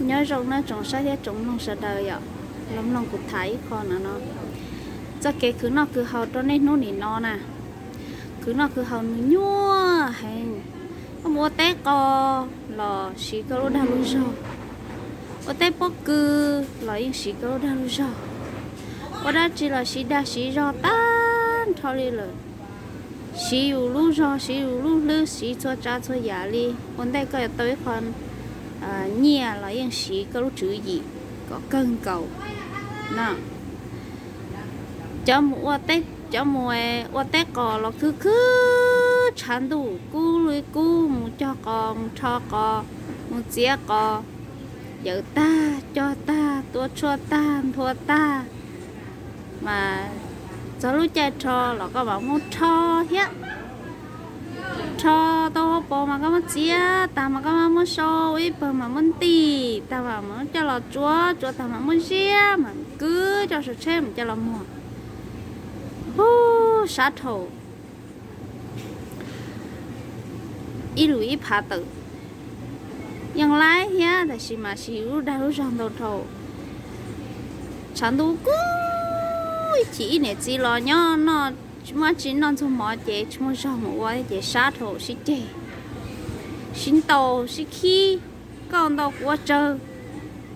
Nyob zoo nawb tsoom saib thiab tsoom mloog sawv daws yom, los mloog kuv tham ib qho no no. Txoj kev khwv noj khwv haus rau nej hnub nim no na, khwv noj khwv haus nws nyuaj heev. Koj mus ua teb qos los siv koj lub dag lub zog, ua teb pob kws los yeej siv koj lub dag lub zog, ua dab tsi los siv dag siv zog tag nrho li lawm. Siv yus lub zog, siv yus lub hlwb, siv txhua tsav txhua yam li. Ua ntej koj yuav tau ib qho nyiaj los yeej siv koj lub tswv yim kom kawg nkaus no. Cov mus ua teb, cov mus ua teb qos los khwv khwv tshav ntuj kub li kub, mus cog qos, mus rho qos, mus txiav qos, yawm tag, cog tag, tua tshuaj tag, nthua tag, mas txog lub caij rho los koj mam muab rho thiab. Rho tau hauv paus mas koj muab txiav tag mas koj mam muab sau ua ib pawg mas muab ntim tag mas mam coj los tsuav, tsuav tag mas muab ziab mas kwv coj saum tsheb mas coj los muag. Hu, sab dhau. Ib lus ib phav tawm yeej laib thiab, tab sis mas siv lub dag lub zog ntau dhau. Tshav ntuj kub ib chim ib niam txiv los nyob noj tsis muaj dab tsi noj, ntxuag mov ces tsis muaj zog mus ua ces sab dhau, sib ceg, sib ntaus sib khib, koj ntau kuv ua tsawg.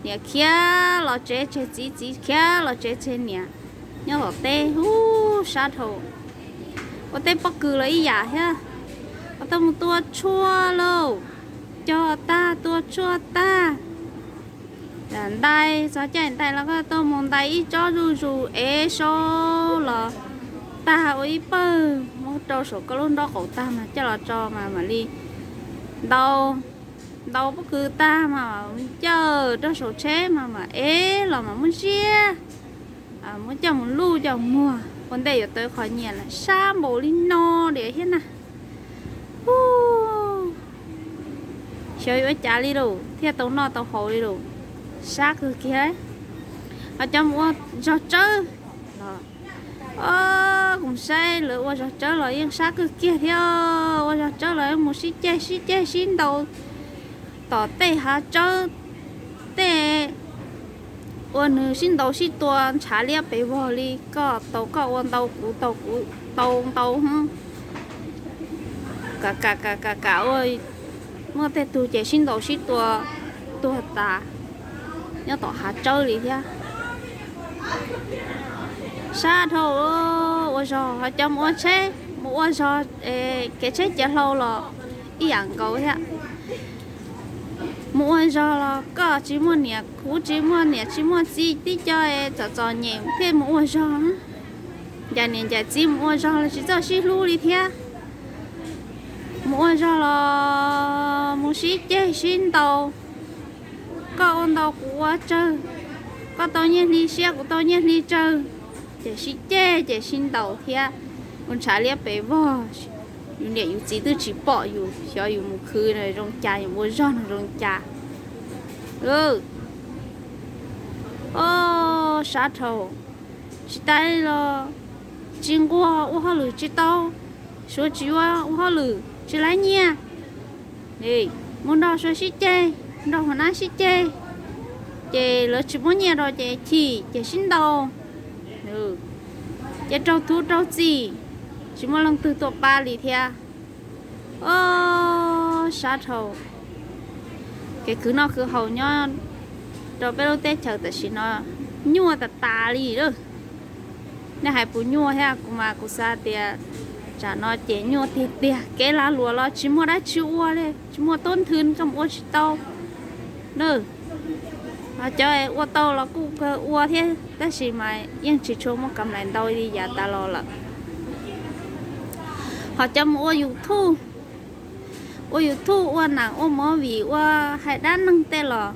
Niam khiav los tsev tseg txiv, txiv khiav los tsev tseg niam, nyob tom teb hu, sab dhau. Ua teb pob kws los ib yam thiab, ua tau mus tua tshuaj lauj, cog tag tua tshuaj tag, ntais, txog caij ntais los koj tau mus ntais ib tsob zuj zus ev sau los tag ua ib pawg muab rau saum koj lub nraub qaum tag mas coj los tso mas mam li ntaus, ntaus pob kws tag mas cawm rau saum tsheb mas mam ev los mas muab ziab, muab coj mus luj coj muag. Ua ntej yuav tau qhov nyiaj na, sab npaum li no diam thiab na. Hu, xyov yuav ua cas li lauj, thiaj tau noj tau haus li lauj, sab kawg kiag. Ho cov mus ua zog tsawb los, o, kuv saib lawv ua zog tsawb los yeej sab kawg kiag thiab. Ua zog tsawb los yeej mus sib ceg sib ceg sib ntaus tom tej hav tsawb, tej ua nws sib ntaus sib tua ntshav liab pes vog li, koj tau koj ua ntau, kuv tau kuv tau ntau, kam kam kam kam ua, muaj tej tug ces sib ntaus sib tua tuag tas nyob tom hav tsawb li thiab. Sab dhau. Ua zog ho cov mus ua tsheb, mus ua zog kev tsheb ciav hlau los ib yam nkaus thiab. Mus ua zog los koj tsis muaj niam, kuv tsis muaj niam tsis muaj txiv, tib co txom txom nyem thiaj mus ua zog. Ncaim niam ncaim txiv mus ua zog los tsis txawj sib hlub li thiab. Mus ua zog los mus sib ceg sib ntaus, koj ua ntau kuv ua tsawg, koj tau nyiaj hli siab kuv tau nyiaj hli tsawg, ces sib ceg ces sib ntaus thiab. Ua ntshav liab pes vog, yus niam yus txiv twb tsis pom yus, xyov yus mus khwv no zoo cas, yus ua zog no zoo cas. O, sab dhau. Tsis tas los tsis nquag ua hauj lwm tsis tau, suav tsis yuav ua hauj lwm tsis laib nyiaj. Mus nrog suav sib ceg, nrog huas nab sib ceg, ces lawv tsis muab nyiaj rau ces chim ces sib ntaus, ces raug tub raug txim, tsis muaj leej twg tuaj pab li thiab. O, sab dhau. Kev khwv noj khwv haus nyob rau peb lub teb chaws tam sim no nyuaj tas tas li lawm. Nej hais puas nyuaj thiab? Kuv mas kuv xav tias tsam no ces nyuaj tiag tiag, kev lag luam los tsis muaj dab tsi ua li, tsis muaj tub nthwv koj mus ua tsis tau na. Cov ua tau los kuj kawg ua thiab tab sis mas yeej tsis tshua muaj kam nais ntau li yav tas los lawm. Ho cov mus ua YouTube, ua YouTube ua nam ua movie ua hais dab neeg tej los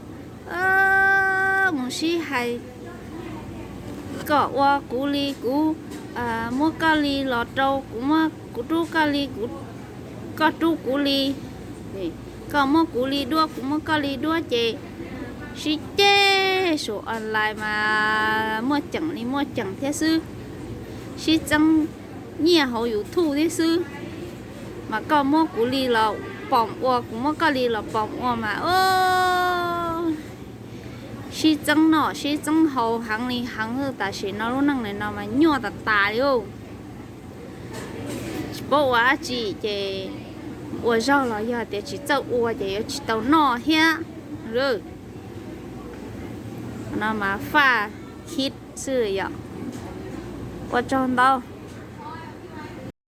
mus sib hais, koj ua kuv li kuv muab koj li los rau kuv, muab kuv rub koj li kuv, koj rub kuv li, koj muab kuv li duab kuv muab koj li duab ces sib ceg saum online mas muaj ceem li muaj ceem thiab xwb, sib txeeb nyiaj hauv YouTube thiab xwb. Mas koj muab kuv li los pom ua, kuv muab koj li los pom ua mas o, sib txeeb noj sib txeeb haus heev li heev, tam sim no lub neej no mas nyuaj tas tas li. Tsis paub ua dab tsi ces ua zaug los yog tias tsis txawj ua ces yuav tsis tau noj thiab. No mas faj khib xwb yom. Ua tsaug ntau.